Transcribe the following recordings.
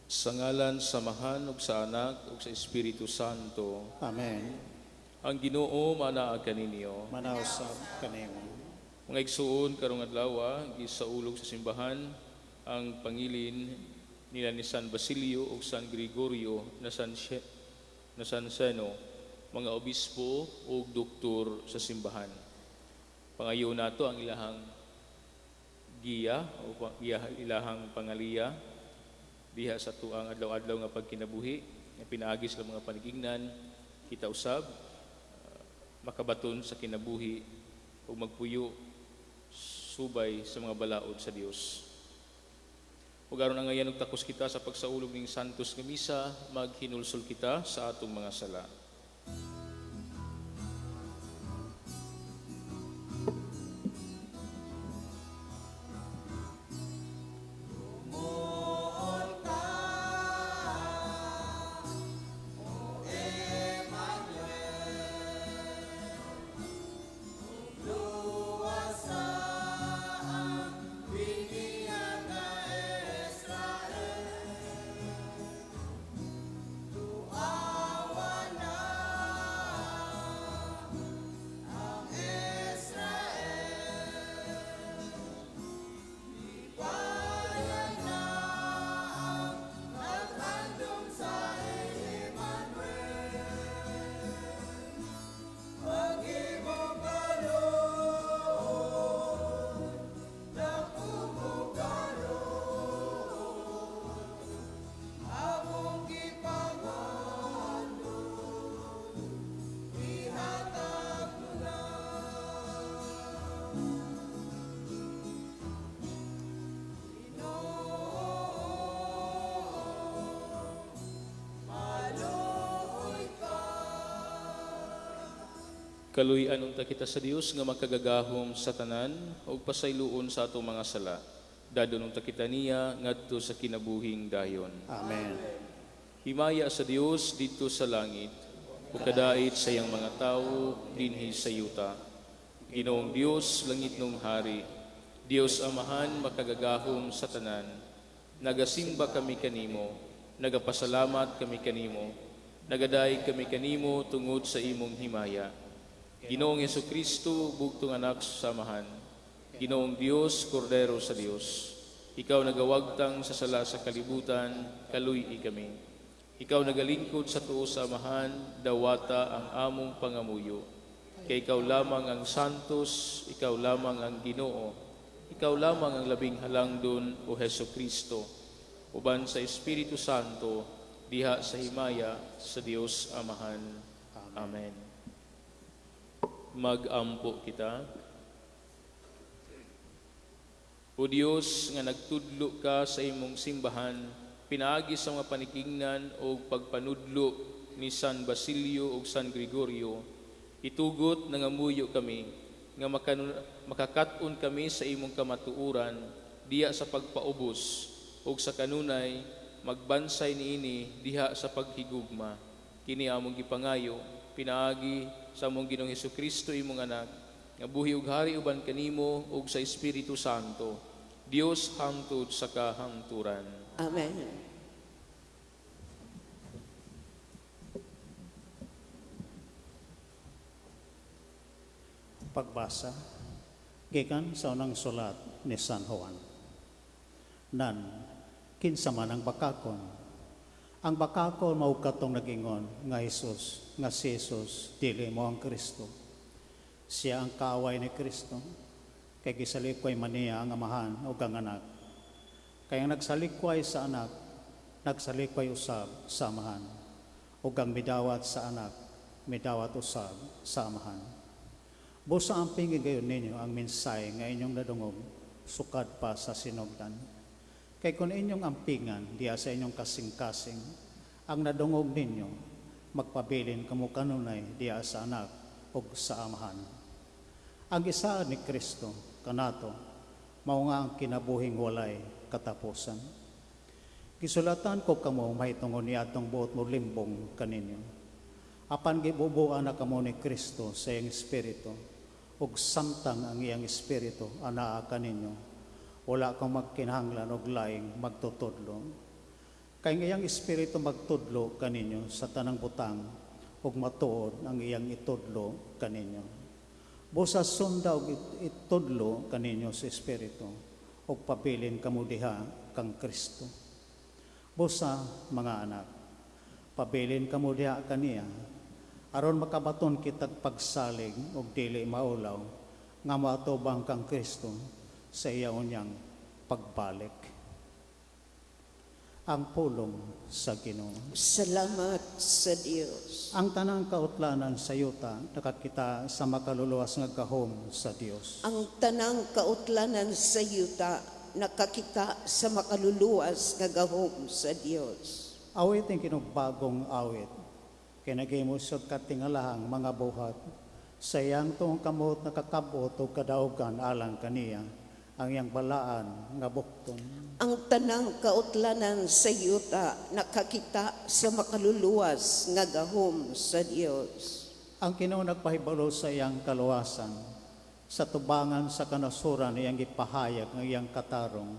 Sa ngalan sa Amahan ug sa Anak ug sa Espiritu Santo. Amen. Ang Ginoo manaa kaninyo. Manaa usab kanimo. Mga igsuon, karong adlaw gisaulog sa simbahan ang pangilin nila ni San Basilio ug San Gregorio Nazianzeno, mga obispo ug doktor sa simbahan. Pangayo nato ang ilahang giya o ilahang pangaliya diha sa tuang adlaw-adlaw nga pagkinabuhi nga pinaagi sa mga panigingnan, kita usab makabaton sa kinabuhi ug magpuyo subay sa mga balaod sa Dios. Ug aron angayan og takos kita sa pagsaulog ning Santos nga Misa, maghinulsol kita sa atong mga sala. Kaluy-an unta kita sa Dios nga makagagahom sa tanan ug pasayloon sa atong mga sala. Dadon unta kita niya ngadto sa kinabuhing dayon. Amen. Himaya sa Dios didto sa langit ug kadait sa iyang mga tawo dinhi sa yuta. Ginoong Dios, langitnong hari, Dios Amahan makagagahom sa tanan, nagasimba kami kanimo, nagapasalamat kami kanimo, nagadayeg kami kanimo tungod sa imong himaya. Ginoong Hesukristo, bugtong anak sa Amahan, Ginoong Dios, Kordero sa Dios, ikaw nagawagtang sa sala sa kalibutan, kaluy-i kami. Ikaw nagalingkod sa tuo sa Amahan, dawata ang among pangamuyo. Kay ikaw lamang ang santos, ikaw lamang ang Ginoo, ikaw lamang ang labing halangdon, o Hesukristo, uban sa Espiritu Santo, diha sa himaya sa Dios Amahan. Amen. Mag-ampo kita. O Dios, nga nagtudlo ka sa imong simbahan, pinaagi sa mga panikingnan o pagpanudlo ni San Basilio ug San Gregorio, itugot nangamuyo kami nga makakat-on kami sa imong kamatuoran diha sa pagpaubos ug sa kanunay magbansay niini diha sa paghigugma. Kini among gipangayo pinaagi sa among Ginoong Hesukristo, imong anak, nga buhi ug hari uban kanimo ug sa Espiritu Santo, Dios hangtod sa kahangturan. Amen. Pagbasa gikan sa unang sulat ni San Juan. Nan kinsa man ang bakakon? Ang bakakon mao katong nag-ingon nga Hesus, nga si Hesus dili mo ang Kristo. Siya ang kaaway ni Kristo, kay gisalikway man niya ang Amahan ug ang Anak. Kay ang nagsalikway sa Anak, nagsalikway usab sa Amahan, ug ang midawat sa Anak, midawat usab sa Amahan. Busa ang pingin gayon ninyo ang minsay nga inyong nadungog, sukad pa sa sinugdan. Kay kung inyong ampingan diya sa inyong kasing-kasing, ang nadungog ninyo, magpabilin kamo kanunay diya sa Anak ug sa Amahan. Ang isaad ni Kristo kanato, mao nga ang kinabuhing walay katapusan. Gisulatan ko kamo mahitungod ni atong buot mo limbong kaninyo. Apan gibubuan na kamo ni Kristo sa iyang espiritu, ug samtang ang iyang espiritu anaa kaninyo, wala kang magkinahanglan og laing magtutudlo. Kay ang iyang Espiritu magtudlo kaninyo sa tanang butang ug matuod ang iyang itudlo kaninyo. Busa sunda og itudlo kaninyo sa Espiritu ug pabilin kamo diha kang Kristo. Busa, mga anak, pabilin kamo diha kaniya aron makabaton kitag pagsalig ug dili maulaw nga moatubang kang Kristo sa iya unyang pagbalik. Ang pulong sa Ginoo. Salamat sa Dios. Ang tanang kautlanan sa yuta nakakita sa makaluluwas nga gahom sa Dios. Ang tanang kautlanan sa yuta nakakita sa makaluluwas nga gahom sa Dios. Awitin kinog bagong awit. Kay naghimo sa katingalahang mga buhat. Sa iyang tuong kamot nakakabot og kadaugan alang kaniya ang iyang balaan nga bukton. Ang tanang kautlanan sa yuta nakakita sa makaluluwas nga gahom sa Dios. Ang Ginoo nagpahibalo sa iyang kaluwasan, sa tubangan sa kanasuran iyang gipahayag ang iyang katarong.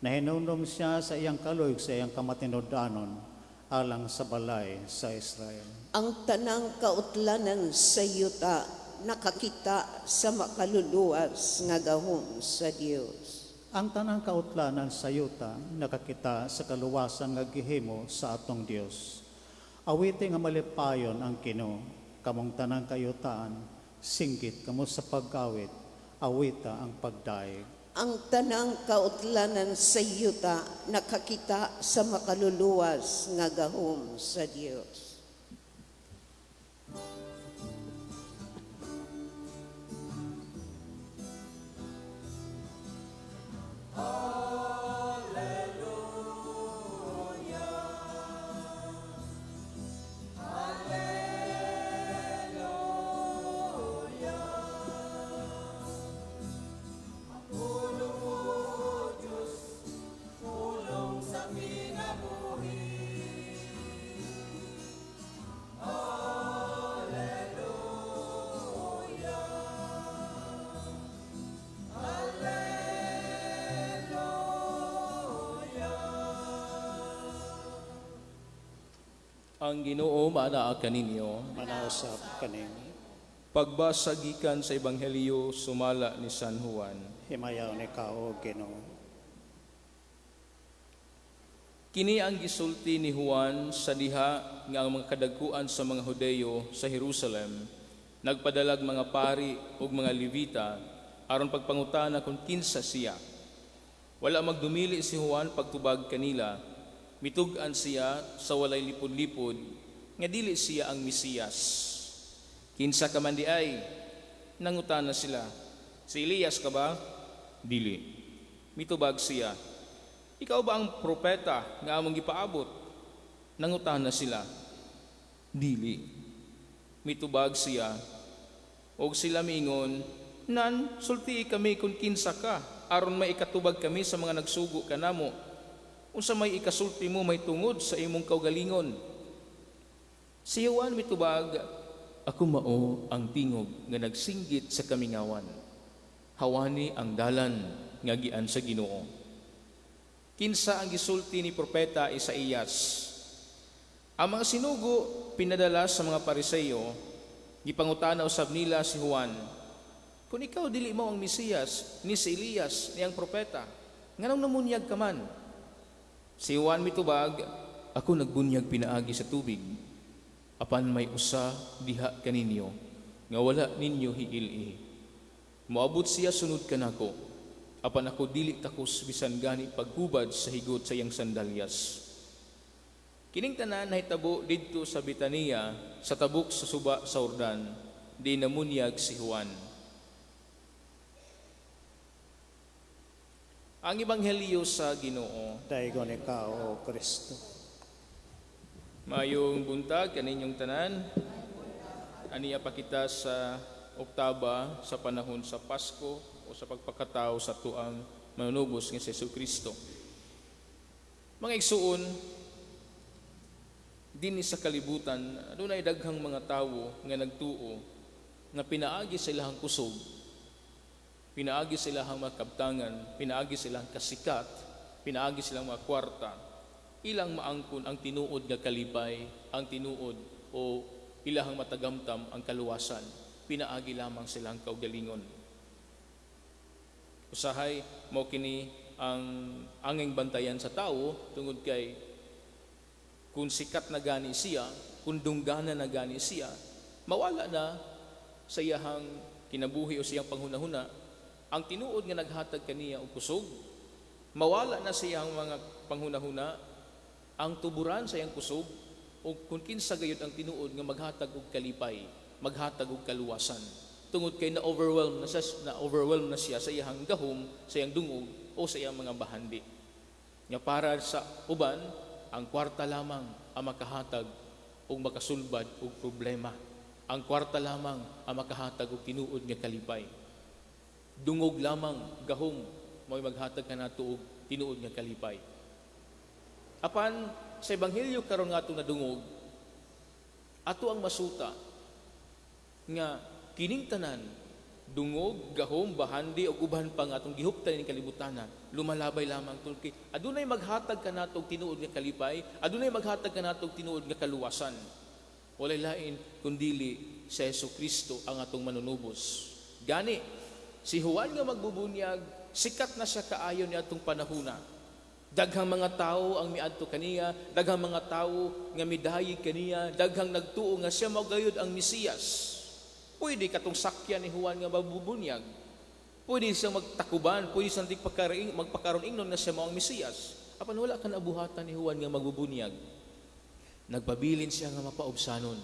Nahinumdom siya sa iyang kaluig sa iyang kamatinud-anon alang sa balay sa Israel. Ang tanang kautlanan sa yuta nakakita sa makaluluwas nga gahom sa Dios. Ang tanang kautlanan sa yuta nakakita sa kaluwasan nga gihimo sa atong Dios. Awite nga malipayon ang Ginoo, kamong tanang kayutaan, singgit kamo sa pag-awit, awita ang pagdaig. Ang tanang kautlanan sa yuta nakakita sa makaluluwas nga gahom sa Dios. Ang Ginoo maanaa kaninyo. Manausap kaninyo. Pagbasa gikan sa Ebanghelyo sumala ni San Juan. Himayaon ikaw, O Ginoo. Kini ang gisulti ni Juan sa diha nga ang mga kadagkuan sa mga Hudeyo sa Jerusalem nagpadalag mga pari ug mga Levita aron pagpangutana kung kinsa siya. Wala magdumili si Juan pagtubag kanila. Mitug-an siya sa walay lipod-lipod nga dili siya ang Mesiyas. Kinsa ka man di ay? Nangutana sila. Si Elias ka ba? Dili. Mitubag siya. Ikaw ba ang propeta nga among gipaabot? Nangutana sila. Dili. Mitubag siya. Og sila miingon, "Nan, sultii kami kung kinsa ka, aron may ikatubag kami sa mga nagsugo kanamo. Unsa may ikasulti mo may tungod sa imong kaugalingon?" Si Juan mitubag, "Ako mao ang tingog nga nagsinggit sa kamingawan. Hawani ang dalan nga gian sa Ginoo." Kinsa ang gisulti ni propeta Isaías? Ang mga sinugo pinadala sa mga Pariseo, gipangutana usab nila si Juan, "Kung ikaw dili mo ang Mesiyas, ni si Elias, ni ang propeta, nganong namunyag ka man?" Si Juan mitubag, "Ako nagbunyag pinaagi sa tubig, apan may usa diha kaninyo nga wala ninyo hiili. Moabot siya sunod kanako, apan ako dili takos bisan gani paghubad sa higot sa iyang sandalyas." Kining tanan nahitabo didto sa Betania sa tabok sa suba sa Jordan, di namunyag si Juan. Ang Ebanghelyo sa Ginoo. Daygon ikaw, O Kristo. Mayong buntag kaninyong tanan. Aniya pa kita sa oktaba sa panahon sa Pasko o sa pagpakatao sa tuang manunubos nga si Jesu Kristo. Mga igsuon, dinhi sa kalibutan, adunay daghang mga tawo nga nagtuo nga pinaagi sa ilahang kusog, pinaagi sa ilahang mga kabtangan, pinaagi sa ilahang kasikat, pinaagi sa ilang mga kwarta. ilang maangkon ang tinuod nga kalipay, ang tinuod o ilahang matagamtam ang kaluwasan, pinaagi lamang silang kaugalingon. Usahay mao kini ang anging bantayan sa tawo, tungod kay kung sikat na gani siya, kung dunggana na gani siya, mawala na sa iyahang kinabuhi o siyang panghunahuna ang tinuod nga naghatag kaniya og kusog, mawala na sa iyang mga panghunahuna ang tuburan sa iyang kusog o kung kinsa gayud ang tinuod nga maghatag og kalipay, maghatag og kaluwasan. Tungod kay na overwhelm na siya sa iyang gahom, sa iyang dungog o sa iyang mga bahandi. Nga para sa uban, ang kwarta lamang ang makahatag og makasulbad og problema. Ang kwarta lamang ang makahatag og tinuod nga kalipay. Dungog lamang, gahom, mao'y maghatag kanato og tinuod nga kalipay. Apan sa ebanghelyo karon nga atong nadungog, ato ang masuta nga kining tanan, dungog, gahom, bahandi ug uban pa nga atong gihuptan ning kalibutanan, lumalabay lamang tungod kay adunay maghatag kanato og tinuod nga kalipay, adunay maghatag kanato og tinuod nga kaluwasan. Walay lain kundili si Hesus Kristo ang atong manunubos. Gani si Juan nga magbubunyag, sikat na siya kaayo ni atong panahuna. Daghang mga tawo ang miadto kaniya, daghang mga tawo nga midayig kaniya, daghang nagtuo nga siya mao gayud ang Mesiyas. Pwede katong sakyan ni Juan nga magbubunyag. Pwede siyang magtakuban, pwede siyang magpakaroon ingnon nga siya mao ang Mesiyas. Apan wala ka nabuhatan ni Juan nga magbubunyag. Nagpabilin siya nga mapaubsanon.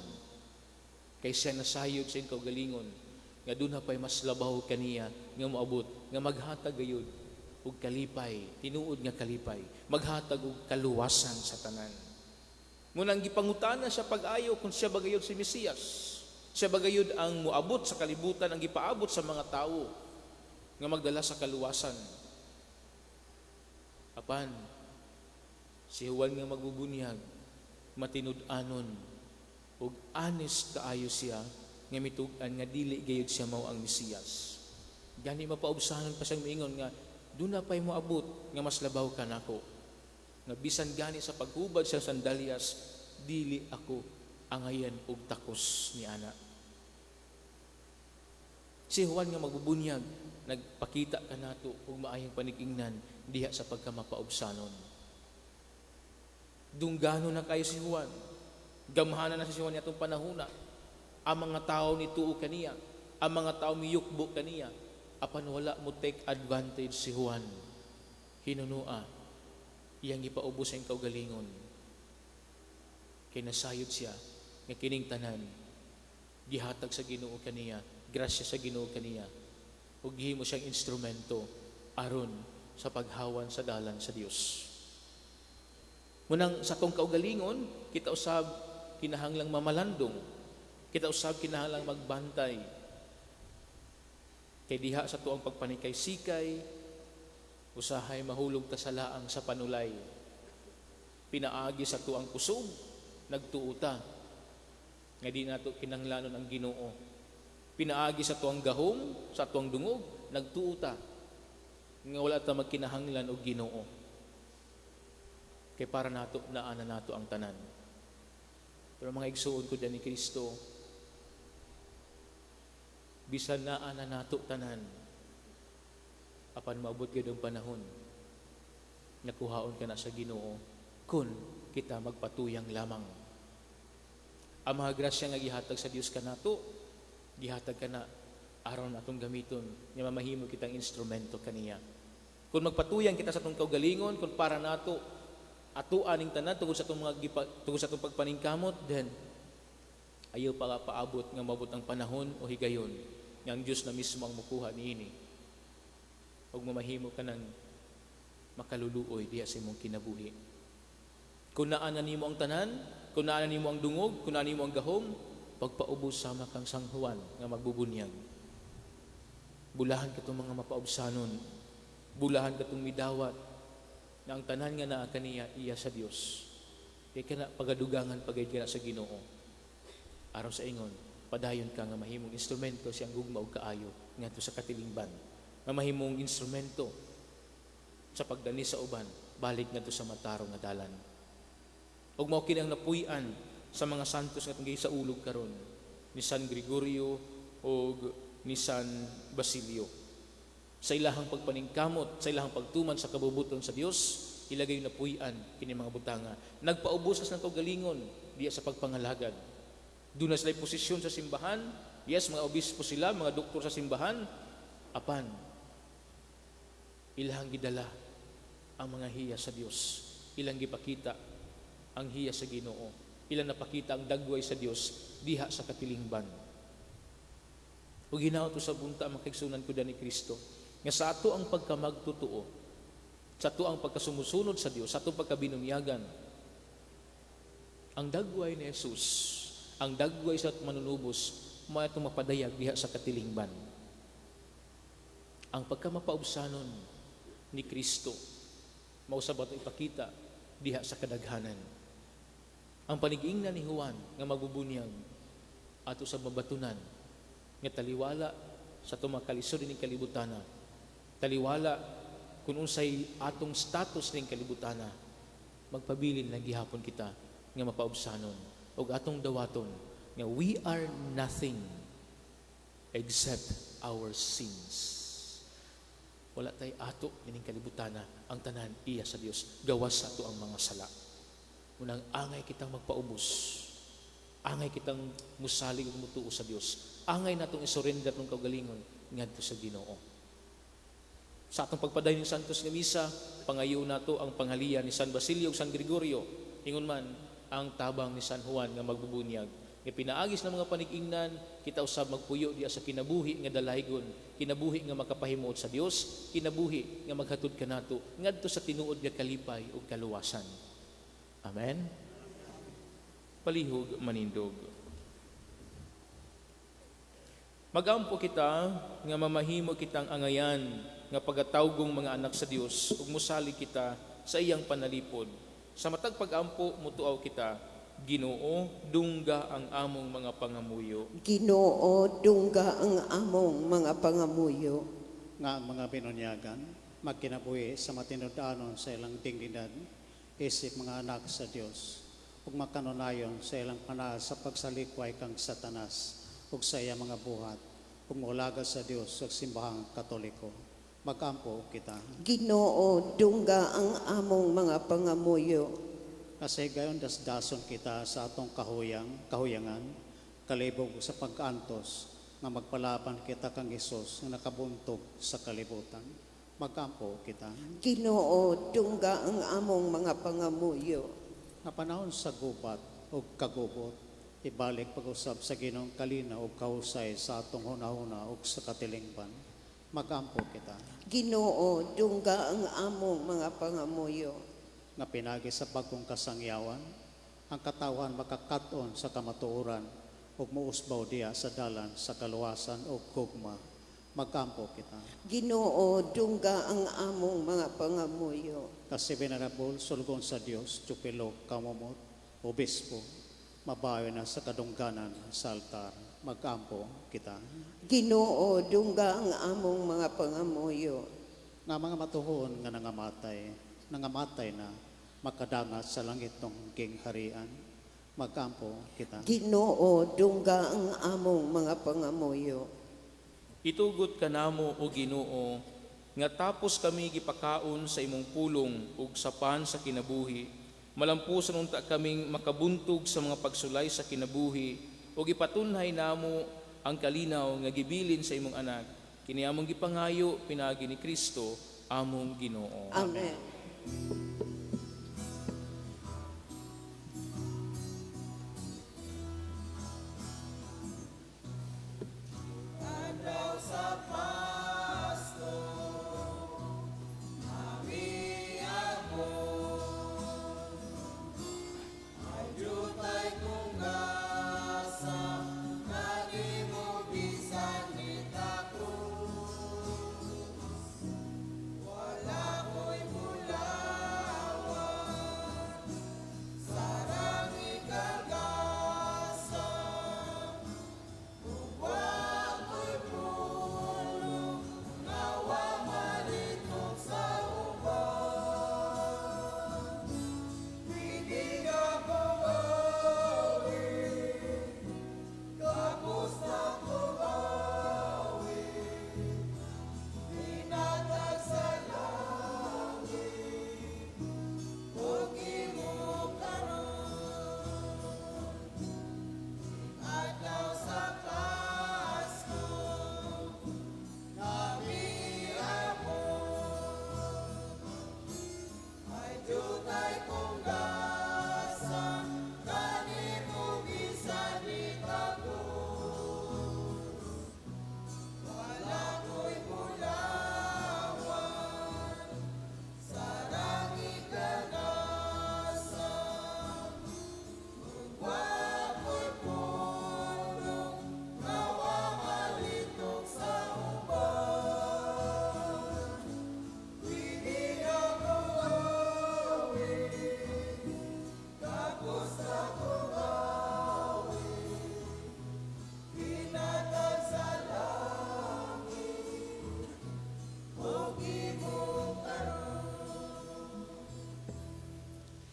Kay siya nasayod sa iyang kaugalingon nga duna pa'y mas labaw kaniya nga moabot, nga maghatag gayud og kalipay, tinuod nga kalipay, maghatag og kaluwasan sa tanan. Munang gipangutana siya pag-ayo kung siya ba gayud si Mesiyas. Siya ba gayud ang moabot sa kalibutan, ang gipaabot sa mga tawo nga magdala sa kaluwasan. Apan si Juan nga magbubunyag, matinud-anon ug honest kaayo siya nga mitug-an nga dili gayud siya mao ang Mesiyas. Gani mapaubsanon pa siyang miingon nga duna pa'y moabot nga mas labaw kanako. Nga bisan gani sa paghubad sa sandalyas, dili ako angayan og takos ni ana. Si Juan nga magbubunyag, nagpakita kanato og maayong panig-ingnan diha sa pagkamapaubsanon. Dunggano na kayo si Juan. Gamhanan na si Juan atong panahuna. Ang mga tao nituo kaniya, ang mga tao miyukbo kaniya, apan wala mo take advantage si Juan. Hinunua, iyang gipaubos ang kaugalingon. Kay nasayod siya nga kining tanan gihatag sa Ginoo kaniya, grasya sa Ginoo kaniya, ug gihimo siyang instrumento aron sa paghawan sa dalan sa Dios. Munang sa atong kaugalingon, kita usab kinahanglang mamalandong. Kita usab kinahanglang magbantay. Kay diha sa tuang pagpanikay-sikay, usahay mahulog ta sa laang sa panulay. Pinaagi sa tuang kusog, nagtuo ta nga di nato kinahanglanon ang Ginoo. Pinaagi sa tuang gahom, sa tuang dungog, nagtuo ta nga wala ta magkinahanglan og Ginoo. Kay para nato, naa na nato ang tanan. Pero mga igsuon ko ni Kristo, bisan naa na nato tanan, apan maabot gyud ang panahon nga kuhaon ka na sa Ginoo kung kita magpatuyang lamang. Ang mga grasya nga gihatag sa Dios kanato, gihatag kana aron atong gamiton nga mamahimo kitang instrumento kaniya. Kung magpatuyang kita sa atong kaugalingon, kung para nato ato aning tanan tungod sa atong mga gipa, tungod sa atong pagpaningkamot, then ayaw pa paabot nga maabot ang panahon o higayon nga ang Dios na mismo ang mukuha niini ug mamahimo ka ng makaluluoy diha sa imong kinabuhi. Kung naa na nimo ang tanan, kung naa na nimo ang dungog, kung naa nimo ang gahom, pagpaubos sama kang San Juan nga magbubunyag. Bulahan katong mga mapaubsanon. Bulahan katong midawat na ang tanan nga naa kaniya iya sa Dios. Kay kana pagadugangan pagayud kana sa Ginoo. Aron sa ingon, padayon ka nga mahimong instrumento siyang gugma ug kaayo ngadto sa katilingban. Nga mahimong instrumento sa pagdani sa uban balik ngadto sa matarong nga dalan. Ug mao kini ang napuy-an sa mga santos nga atong gisaulog karon ni San Gregorio ug ni San Basilio. Sa ilahang pagpaningkamot, sa ilahang pagtuman sa kabubuton sa Dios, ilagay napuy-an kini mga butanga. Nagpaubos sa kaugalingon diya sa pagpangalagad. Doon na sila posisyon sa simbahan. Yes, mga obispo sila, mga doktor sa simbahan. Apan, ilang gidala ang mga hiya sa Dios. Ilang gipakita ang hiya sa Ginoo. Ilang napakita ang dagway sa Dios diha sa katilingban. Ug hinaot sa bunta, mga kaigsunan ko ni Kristo, nga sa ato ang pagkamagtotoo, sa ato ang pagkasumusunod sa Dios, sa ato pagkabinunyagan, ang dagway ni Jesus, ang dagway sa manunubos, mao itong mapadayag diha sa katilingban. Ang pagkamapaubsanon ni Kristo, mausab ato ipakita diha sa kadaghanan. Ang panigingna ni Juan nga magbubunyag ato sa mabatunan nga taliwala sa atong mga kalisod ning kalibutana, taliwala kung unsay atong status ning kalibutana, magpabilin lang gihapon kita nga mapaubsanon ug atong dawaton nga we are nothing except our sins. Wala tay ato nining kalibutana, ang tanan iya sa Dios, gawas sa ato ang mga sala. Unang angay kitang magpaubos, angay kitang musalig ug mutuo sa Dios, angay natong isurrender atong kaugalingon ngadto sa Ginoo. Sa atong pagpadayon ng Santos nga Misa, pangayo nato ang panghaliya ni San Basilio ug San Gregorio, ingon man ang tabang ni San Juan nga magbubunyag. Nga pinaagis ng mga panig-ingnan, kita usab magpuyo diya sa kinabuhi nga dalaygon, kinabuhi nga makapahimuot sa Dios, kinabuhi nga maghatod kanato ngadto sa tinuod nga kalipay ug kaluwasan. Amen. Palihog manindog. Magampo kita nga mamahimo kitang angayan nga pagatawgong mga anak sa Dios ug mosalig kita sa iyang panalipod. Sa matag pagampo mutuaw kita, Ginoo, dungga ang among mga pangamuyo. Ginoo, dungga ang among mga pangamuyo. Nga ang mga binunyagan magkinabuhi sa matinud-anon sa ilang dignidad isip mga anak sa Dios ug makanunayon sa ilang panaas sa pagsalikway kang Satanas ug sa iyang mga buhat ug moalagad sa Dios sa simbahang Katoliko. Magampo kita. Ginoo, dungga ang among mga pangamuyo. Kasi gayon dasdason kita sa atong kahuyangan, kalibog sa pag-antos, nga magpalaban kita kang Hesus nga nakabuntog sa kalibutan. Magampo kita. Ginoo, dungga ang among mga pangamuyo. Nga panahon sa gubat o kagubot, ibalik pag-usab sa Ginoong kalinaw o kahusay sa atong hunahuna o sa katilingban. Magampo kita. Ginoo, dungga ang among mga pangamuyo. Nga pinagi sa bagong kasangyawan, ang katawhan makakaton sa kamatuoran ug muusbaw diya sa dalan sa kaluwasan o gugma. Magampo kita. Ginoo, dungga ang among mga pangamuyo. Kasi venerable sulgon sa Dios, Chupilo Kamumot, Obispo, mabayo na sa kadungganan sa altar. Magampo kita. Ginoo, dungga ang among mga pangamuyo. Nga mga matuhon nga nangamatay na, makadangat sa langit ng gingharian. Magampo kita. Ginoo, dungga ang among mga pangamuyo. Itugot kanamo, o Ginoo, nga tapos kami gipakaon sa imong pulong ug sapan sa kinabuhi, malampusan unta kaming makabuntog sa mga pagsulay sa kinabuhi ug ipatunhay namo ang kalinaw nga gibilin sa imong anak. Kini among gipangayo pinaagi ni Kristo among Ginoo. Amen. Wala ko'y bulawan.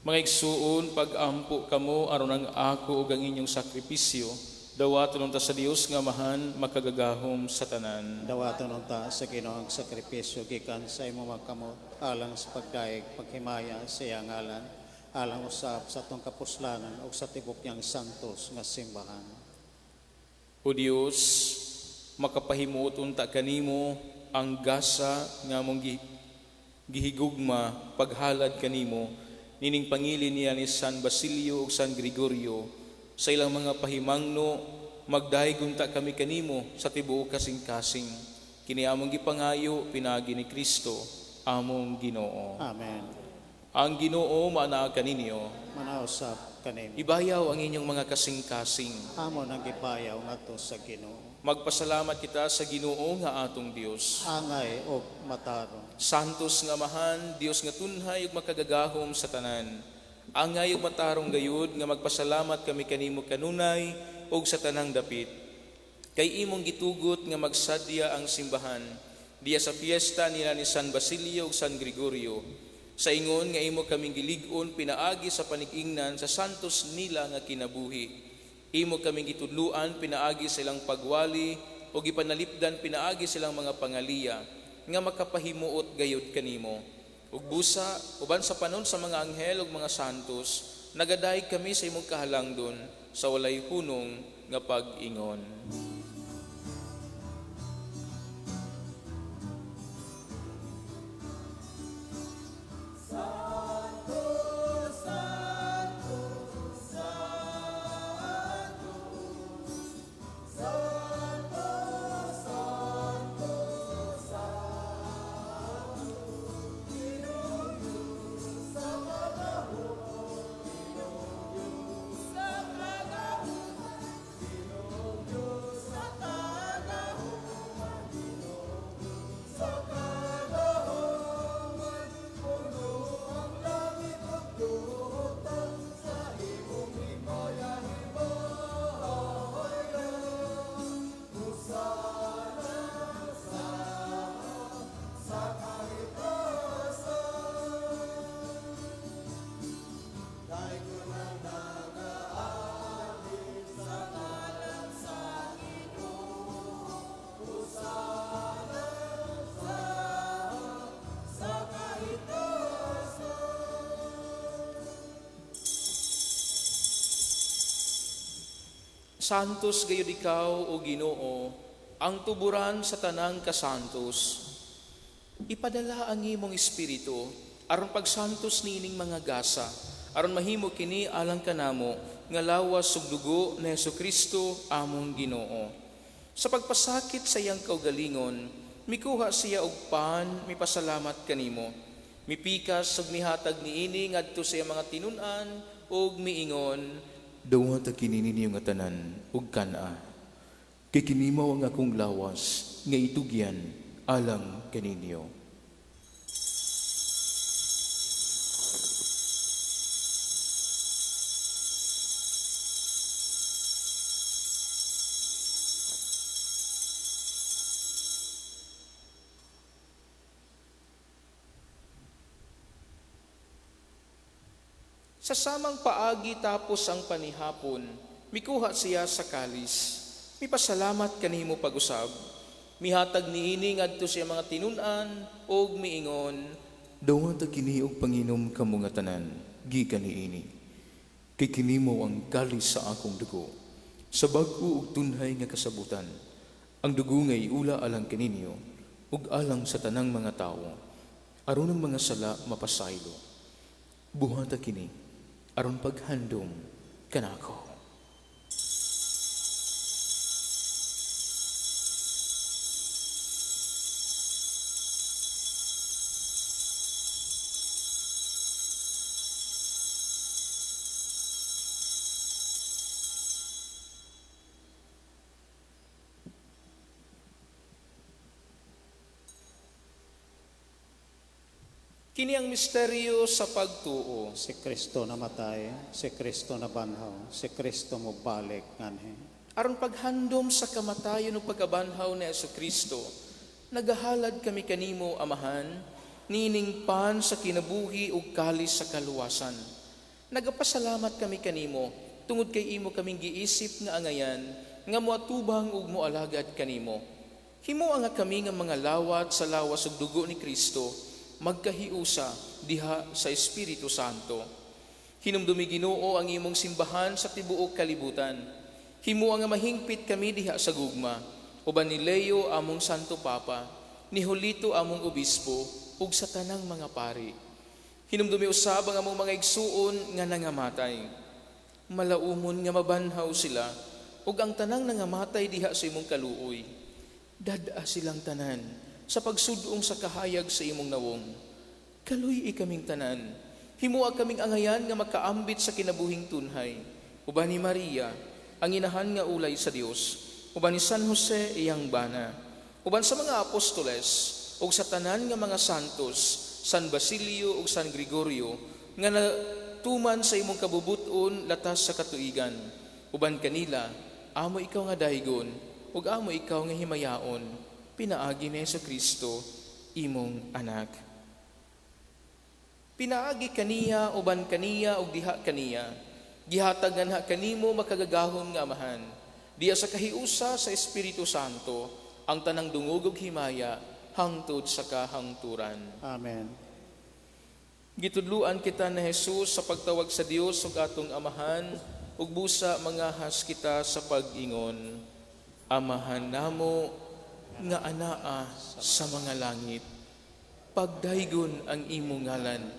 Mga igsuon, pag-ampo kamo aron ang ako ug ang inyong sakripisyo dawaton unta sa Dios nga Amahan makagagahom sa tanan. Dawaton unta sa Ginoo ang sakripisyo gikan sa imong mga kamot alang sa pagdayeg, paghimaya sa iyang ngalan, alang usab sa atong kapuslanan ug sa tibok niyang santos nga simbahan. O Dios, makapahimuot unta kanimo ang gasa nga among gihigugma paghalad kanimo nining pangilin niya ni San Basilio ug San Gregorio sa ilang mga pahimangno. Magdayeg unta kami kanimo sa tibuok kasing-kasing. Kini among gipangayo pinaagi ni Kristo among Ginoo. Amen. Ang Ginoo maanaa kaninyo. Manausap kanimo. Ibayaw ang inyong mga kasing-kasing. Amo nang gibayaw ngadto sa Ginoo. Magpasalamat kita sa Ginoo nga atong Dios. Angay og matarong. Santos nga Amahan, Dios nga tunhay ug makagagahom sa tanan. Angay ug matarong gayud nga magpasalamat kami kanimo kanunay ug sa tanang dapit. Kay imong gitugot nga magsadya ang simbahan diya sa fiesta nila ni San Basilio ug San Gregorio. Sa ingon nga imo kaming gilig-on pinaagi sa panig-ingnan sa santos nila nga kinabuhi. Imo kaming gitudluan pinaagi sa ilang pagwali o gipanalipdan pinaagi sa ilang mga pangaliya nga makapahimuot gayud kanimo. Ug busa uban sa panon sa mga anghel ug mga santos, nagadayeg kami sa imong kahalangdon sa walay hunong nga pag-ingon. Santos gayud ikaw, o Ginoo, ang tuburan sa tanang kasantos. Ipadala ang imong espiritu aron pagsantos niining mga gasa, aron mahimo kini alang kanamo nga lawas ug dugo ni Hesukristo among Ginoo. Sa pagpasakit sa iyang kaugalingon, mikuha siya og pan, mipasalamat kanimo. Mipikas ug mihatag niini ngadto sa iyang mga tinun-an ug miingon: Dawata kini ninyo nga tanan ug kan-a. Kay kini mao ang akong lawas nga itugyan alang kaninyo. Sa samang paagi tapos ang panihapon, mikuha siya sa kalis. Mipasalamat kanimo pag-usab. Mihatag niini ngadto sa mga tinun-an ug miingon: Dawata kini og panginom kamo nga tanan gikan niini. Kay kini mao ang kalis sa akong dugo, sa bag-o ug tunhay nga kasabutan. Ang dugo nga iula alang kaninyo ug alang sa tanang mga tawo, aron ang mga sala mapasaylo. Buhata kini aron paghandom kanako. Kini ang misteryo sa pagtuo. Si Kristo namatay, si Kristo nabanhaw, si Kristo mobalik nganhi. Aron paghandom sa kamatayon ug pagkabanhaw ni Hesukristo, nagahalad kami kanimo, Amahan, nining pan sa kinabuhi ug kalis sa kaluwasan. Nagapasalamat kami kanimo tungod kay imo kaming giisip nga angayan nga moatubang ug moalagad kanimo. Himoa nga kami nga mga lawat sa lawas ug dugo ni Kristo magkahiusa diha sa Espiritu Santo. Hinumdumi, Ginoo, ang imong simbahan sa tibuok kalibutan. Himoa nga mahingpit kami diha sa gugma uban ni Leo among Santo Papa, ni Julito among obispo ug sa tanang mga pari. Hinumdumi usab ang among mga igsuon nga nangamatay. Malaumon nga mabanhaw sila ug ang tanang nangamatay diha sa imong kaluoy. Dad-a silang tanan sa pagsudong sa kahayag sa imong nawong. Kaluy-i kaming tanan. Himoa kaming angayan nga makaambit sa kinabuhing tunhay. Uban ni Maria, ang inahan nga ulay sa Dios, uban ni San Jose iyang bana, uban sa mga apostoles ug sa tanan nga mga santos, San Basilio ug San Gregorio, nga natuman sa imong kabubuton latas sa katuigan. Uban kanila, amo ikaw nga daygon, ug amo ikaw nga himayaon, pinaagi ni Kristo, imong anak. Pinaagi kaniya, uban kaniya, ug diha kaniya. Gihatag nganha kanimo, makagagahom nga Amahan, diha sa kahiusa sa Espiritu Santo, ang tanang dungog ug himaya hangtod sa kahangturan. Amen. Gitudluan kita ni Jesus sa pagtawag sa Dios ug atong Amahan, ug busa mangahas kita sa pag-ingon: Amahan namo nga anaa sa mga langit, pagdaygon ang imong ngalan.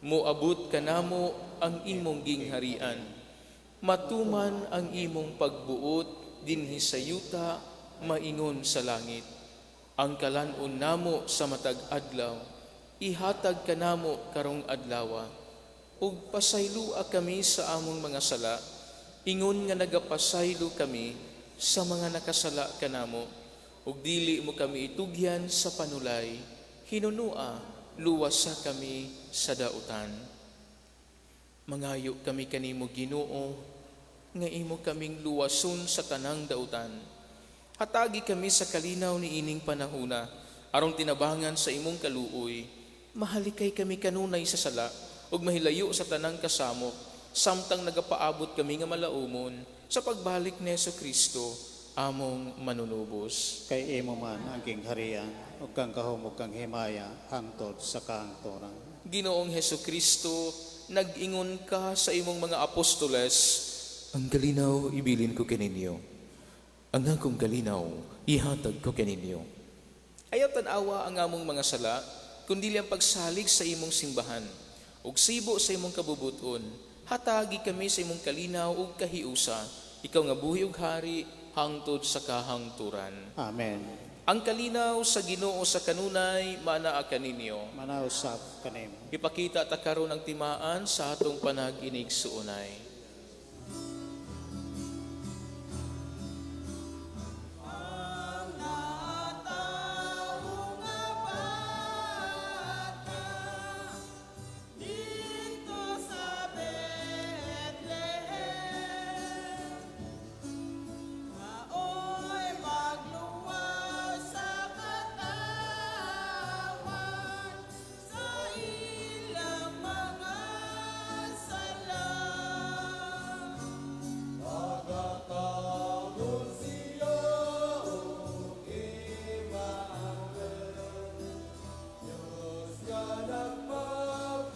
Moabot kanamo ang imong gingharian. Matuman ang imong pagbuot dinhi sa yuta maingon sa langit. Ang kalan-on namo sa matag adlaw ihatag kanamo karong adlawa. Ug pasaylua kami sa among mga sala, ingon nga nagapasaylo kami sa mga nakasala kanamo. Ug dili mo kami itugyan sa panulay, hinunua luwasa kami sa dautan. Mangayo kami kanimo, Ginoo, nga imo kaming luwason sa tanang dautan. Hatagi kami sa kalinaw ni ining panahuna, aron tinabangan sa imong kaluoy, mahalikay kami kanunay sa sala ug mahilayo sa tanang kasamok, samtang nagapaabot kami nga malaumon sa pagbalik ni Kristo among manunubos. Kay imo man ang gingharian ug kang gahom ug kang himaya hangtod sa kahangturan. Ginoong Heso Kristo, nag-ingon ka sa imong mga apostoles, "Ang kalinaw ibilin ko kaninyo. Ang akong kalinaw ihatag ko kaninyo. Ayaw tan-awa ang among mga sala, kundi ang pagsalig sa imong simbahan. Ug sibo sa imong kabubuton, hatagi kami sa imong kalinaw ug kahiusa, ikaw nga buhi ug hari hangtod sa kahangturan." Amen. Ang kalinaw sa Ginoo sa kanunay manaa kaninyo. Manaa usab kanimo. Ipakita ta karon ang timaan sa atong panag-inigsuonay. Dito sa Bethlehem, mao'y magluwas sa katawhan sa ilang mga sala. Pagkatawgon siya og Emmanuel, Diyos nga nagpakatao.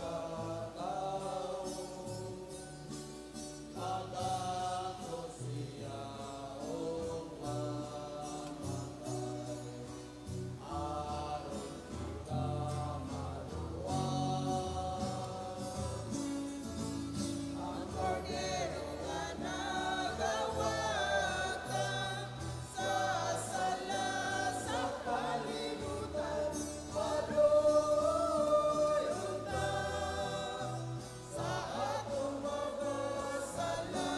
Nagakos siya og mamatay, aron kita maluwas. Ang kordero nga nagawagtang sa sala sa kalibutan, Maluoy unta sa atong mga sala,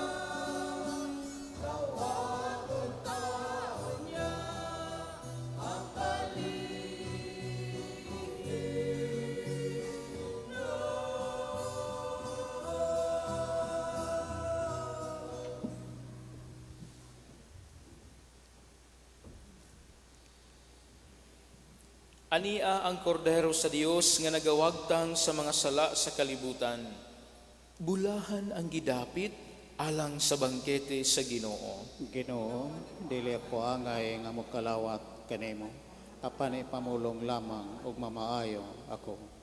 dawaton ta unya ang kalinaw. Ania ang kordero sa Dios nga nagawagtang sa mga sala sa kalibutan. Bulahan ang gidapit alang sa bangkete sa Ginoo. Ginoo, dili ako angay nga mokalawat kanimo, apan ipamulong lamang ug mamaayo ako.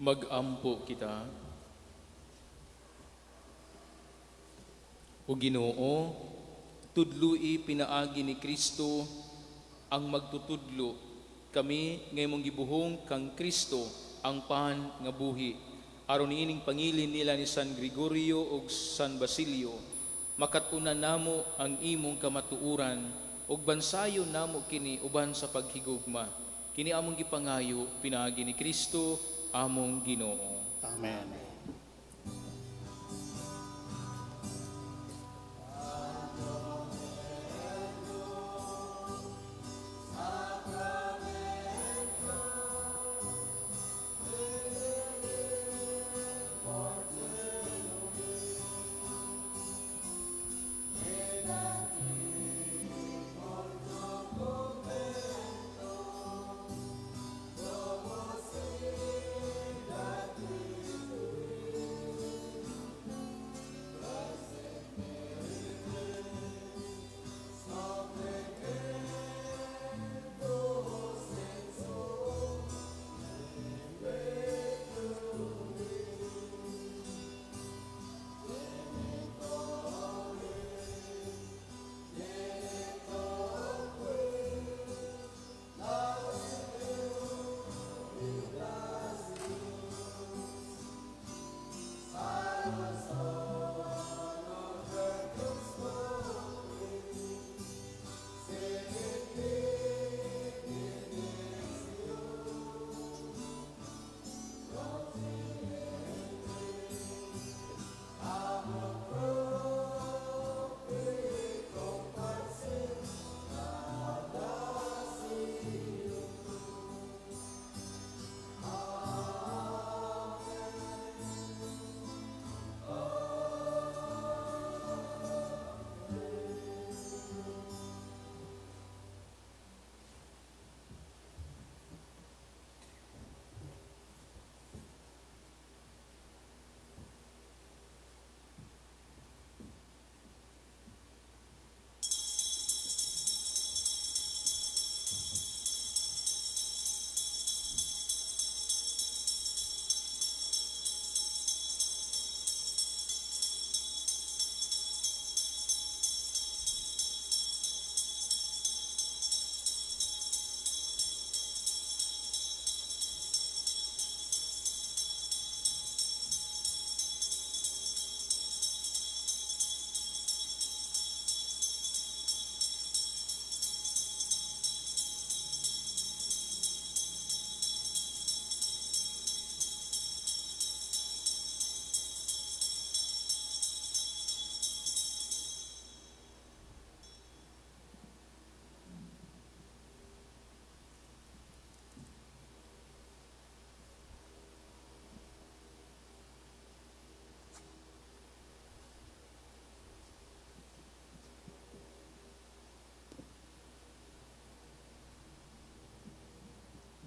Magampo kita. O Ginoo, tudloi pinaagi ni Kristo ang magtutudlo kami nga imong gibuhong kang Kristo ang pan nga buhi. Aron niining pangilin nila ni San Gregorio ug San Basilio, makat-unan namo ang imong kamatuoran ug bansayon namo kini uban sa paghigugma. Kini among gipangayo pinaagi ni Kristo among Ginoo. Amen.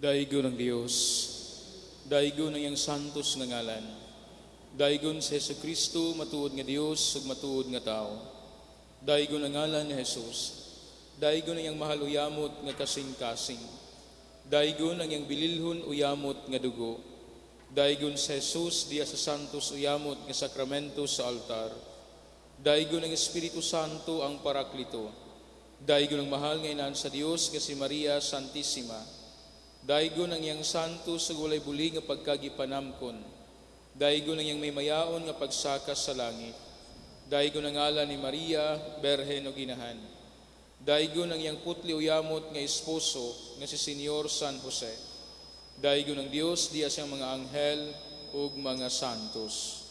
Daygon ang Dios, daygon ang iyang santos nga ngalan. Daygon si Hesus Kristo, matuod nga Dios ug matuod nga tao. Daygon ang ngalan ni Jesus. Daygon ang iyang mahal uyamot nga kasing-kasing. Daygon ang iyang bililhon uyamot nga dugo. Daygon si Jesus diya sa santos uyamot nga sakramento sa altar. Daygon ang Espiritu Santo, ang Paraklito. Daygon ang mahal nga inahan sa Dios nga si Maria Santissima. Daygon ang iyang santos ug walay buli nga pagkagipanamkon. Daygon ang iyang maymayaon nga pagsaka sa langit. Daygon ang ngalan ni Maria, Berhen ug Inahan. Daygon ang iyang putli uyamot nga esposo nga si Senyor San Jose. Daygon ang Dios diya siyang mga anghel ug mga santos.